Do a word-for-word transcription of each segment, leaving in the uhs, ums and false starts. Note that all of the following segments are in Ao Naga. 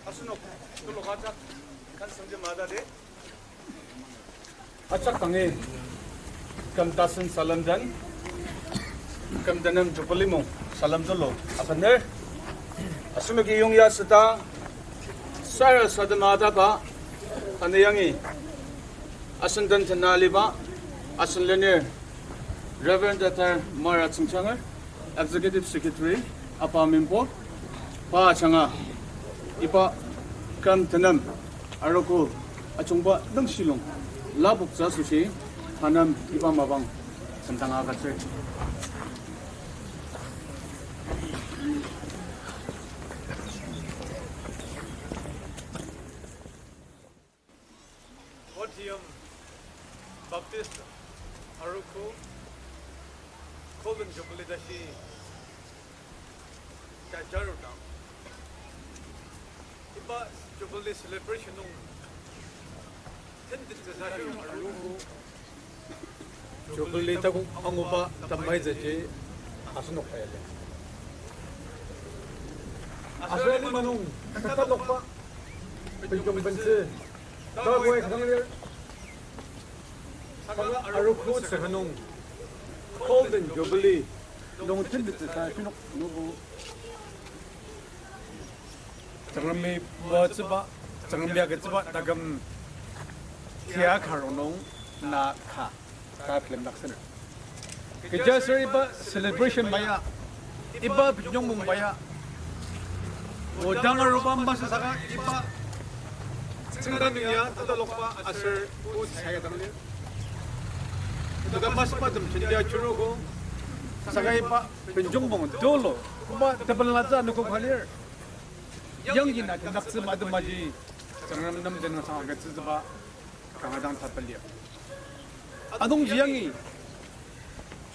Asenok telok ajak kan sangji madadi. Ajak dangi küm tasen salem den, küm tenem Jubilee mung salem tulu abener. Asenoki yongya süta sarasadema ataba, tanü yangi asen den tena aliba asen lenir Reverend Doctor Mara Tsüngchanger, Executive Secretary, apa mimpo, pa ajanga iba küm tenem arogo ajungba nungshilung lapoktsü asoshi, pa nem iba mapang semdanga agütsür. Podium Baptist arogo Golden Jubilee tashi jajarudang, iba Jubilee celebration nung tentetsü tashi arogo Jubilee takok anguba temaitsüji asenok ka lir. Aser alima nung tatalokba benjong bentsü takoa kanga lir. Saka arogo tsüka nung Golden Jubilee nung tentetsü ta asenok nubu Tsüngremi moatsüba, Tsüngremi agütsüba taküm tia ka rongnung na ka ta bilemdaktsüner. Kechiaser iba celebration ba ya, iba binyongmung ba ya, o dang aruba masü saka iba tsüngda nung ya tatalokba aser o sayadang lir. Kodang masübatem jendia chirogo, saka iba benjongmung tulu koba tepelatsü anogo ka lir. Yangi na tendaktsü mademaji Tsüngrem nem tenüngsang agütsütsüba kanga dang tapelir. Anungji yangi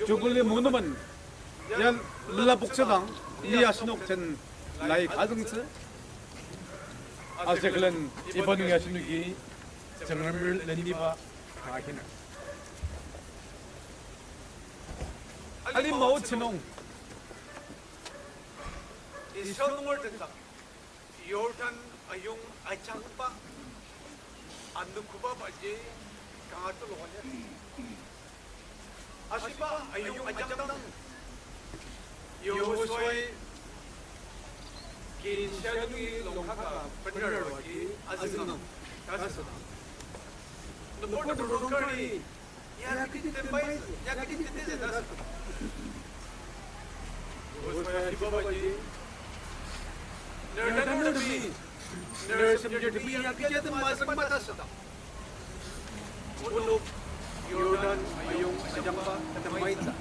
Jubilee monument ya lapoktsüdang ni asenok den lai kazüngtsü. Aser külen iba nung ya asenoki Tsüngrem leniba ka ahiner. Alima otsü nung Israel nunger tendak Jordan ayong ajangba anogoba baji kanga tulu ka lir. Ashiba ayong ajangdang Yehosuai kin shia nungi longkaka bener agi azüngdang ta asüdang, nübur nübur nung kari ya kechi tembai, ya kechi tetezü ta asüdang, Yehosuai ashiba baji, ner tanurtemi, ner semchirtemi ya kechi atema azüngba ta asüdang, onok Jordan ayong ajangba temaita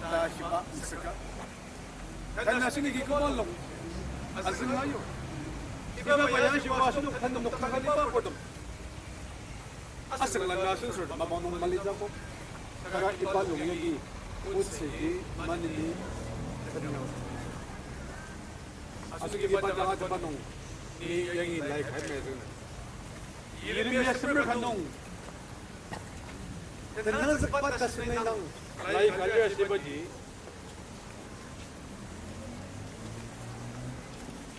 ta shiba mesüka, tanü asenoki koba lung azünga yur. Iba ya shiba asenok tanü noktakaliba purtem asüngla na asenok mapang nung malitsü akok, saka iba lung yagi otsüji maneni, asenoki iba dang atema nung ni yangi lai ka mezüng. Yeremia semer ka nung tenangzükba tasen nai dang lai ka lir ashibaji,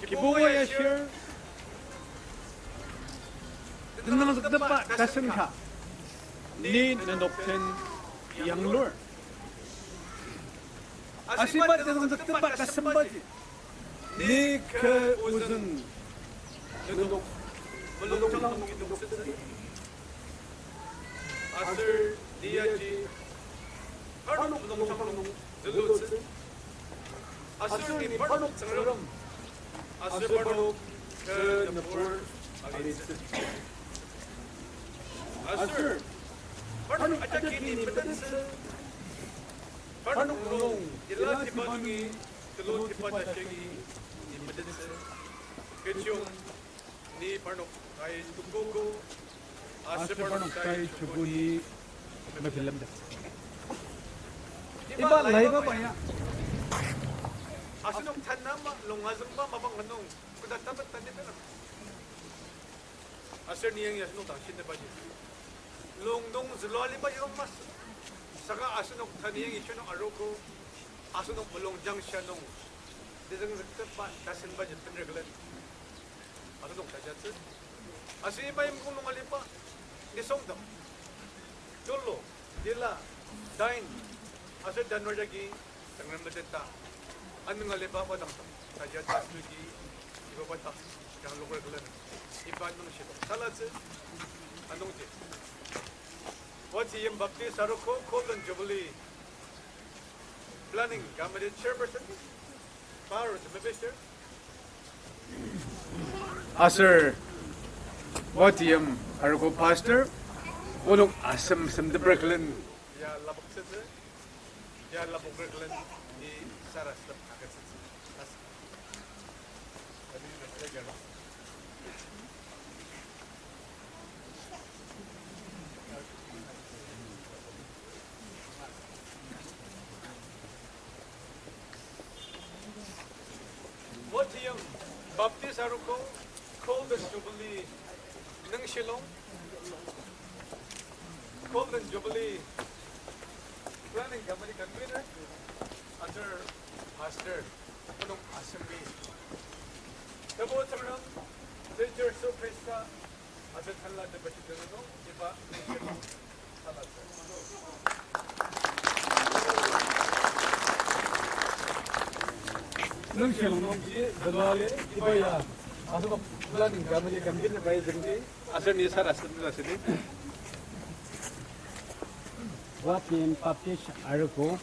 Kibuba ya ashir, tenangzüktepba tasen ka ni nenok den yanglur. Ashiba tenangzüktepba tasenbaji ni kü ozüng nenok mulungjang nung nenok den, aser ni yaji parnok mulungjang nung zülutsü, aser ni parnok Tsüngrem, aser parnok kü nübur alitsü. Aser parnok ajaki ni metettsü, parnok mulung tila tiba nungi tulu tiba ta shagi ni metettsü. Kechiyong ni parnok tai tukogo, aser parnok tai tuko ni mebilemtet. Iba laiba ba ya asenok tanü ama lung azüngba mapang ka nung koda tapet tanü bena. Aser ni yangi asenok dang shintebaji, lung nung zülua alibaji dang masü, saka asenok tanü yangi shinung arogo, asenok mulungjang shia nung tezüngzüktepba tasenbaji bener külen. Anung tajatsü. Aser iba yimkong nung aliba nisungtem, tulu, tila, tain, aser tanur jagi Tsüngrem meteta anung aliba mapang dang tajatsü asoshi, iba mapang dang, yang loker külen, iba nung shilong salatsü. Anungji Watiyim Baptist Arogo Golden Jubilee Planning Committee Chairperson, Paro Temepester. Aser Watiyim Arogo Pastor, onok asem semteper külen ya lapoktsütsü, ya lapoker külen ni sarasadem agütsütsü. As- Watiyim Baptist Arogo Golden Jubilee nung shilong, Golden Jubilee Planning Committee Convener, aser Pastor, onok asemi, Tebu Tsüngrem, Teacher Jisu Khrista, aser Tanela Temeshi tenüng nung, iba nung shilong salatsü. Nung shilong nungji zülua lir, iba ya, asenok Planning Committee Convener pai züngdi, aser ni sarasadem asüdi. Watiyim Baptist Arogo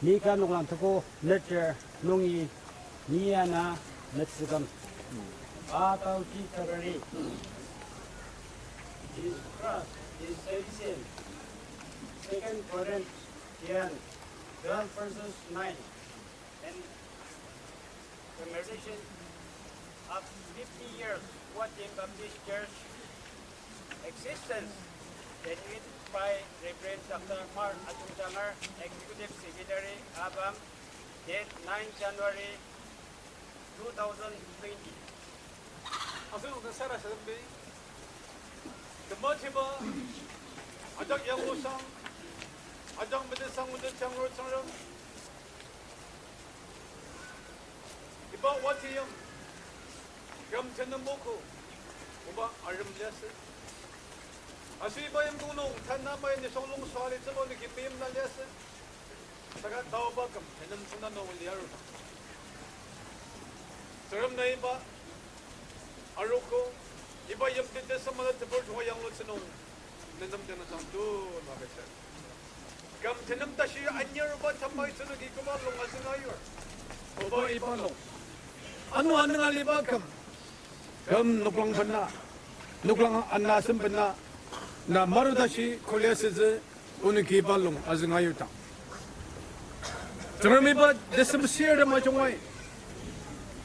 Mika noklang tuko neter nungi ni ana metsüküm. Atauji February. His trust is sufficient. Second Corinthians ten, twelve verses nine. And commemoration of fifty years Watiyim Baptist Church existence, genuine by Reverend Doctor Mar Atungjanger, Executive Secretary, ABAM, date nine January two thousand twenty. Asenok den sarasademdi, tematiba, ajak yanglusang, ajak metetsang, metetsang, rotsang, iba Watiyim, küm tenem moku, oba arem liasü. Aser iba yimkong nung, tanü mai nisung longsa alitsüba nung küm meimla liasü. Saka taoba küm tenem tsüngda nung liarudang, Tsüngrem na iba arogo, iba yimti tesem ala tebur junga yanglutsü nung, nenem tenüngsang tulu agütsür. Küm tenem tashi anyaruba tamai tsünuki koba lung azünga yur. Koba iba lung. Ano anünga liba küm. Küm noklang bena, noklang ana asem bena, na maru tashi kuli asütsü, onoki iba lung azünga yudang. Tsüngrem iba tesem sir ta majungoi,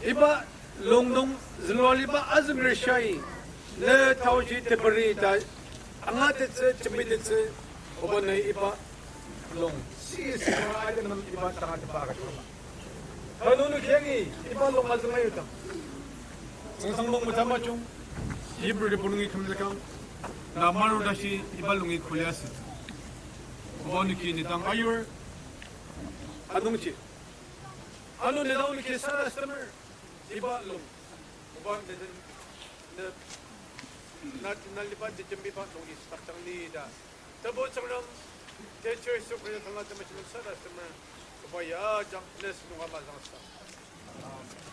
iba lung nung zülua liba azünger shai, ne taoji teperi ta angatettsü, jembitettsü, oba nai iba lung sisi aidem nem iba tangatetba agütsüla. Tanü nung yangi iba lung azünga yudang. Tsüngsang nung metamajung, Hebrew punungi kümzükang, na maru tashi iba lungi kuli asü. Oba onoki nedang ayur, anungji, ano nedang onoki sarasademer, iba lung, oba neden, ne, na, na liba jejembiba lung istakjang ni ta. Tebu Tsüngrem, Teacher Jisu Khrista Tanela Temeshi nem sarasademer, oba ya ajak ne sünung ama zangsa. Amen.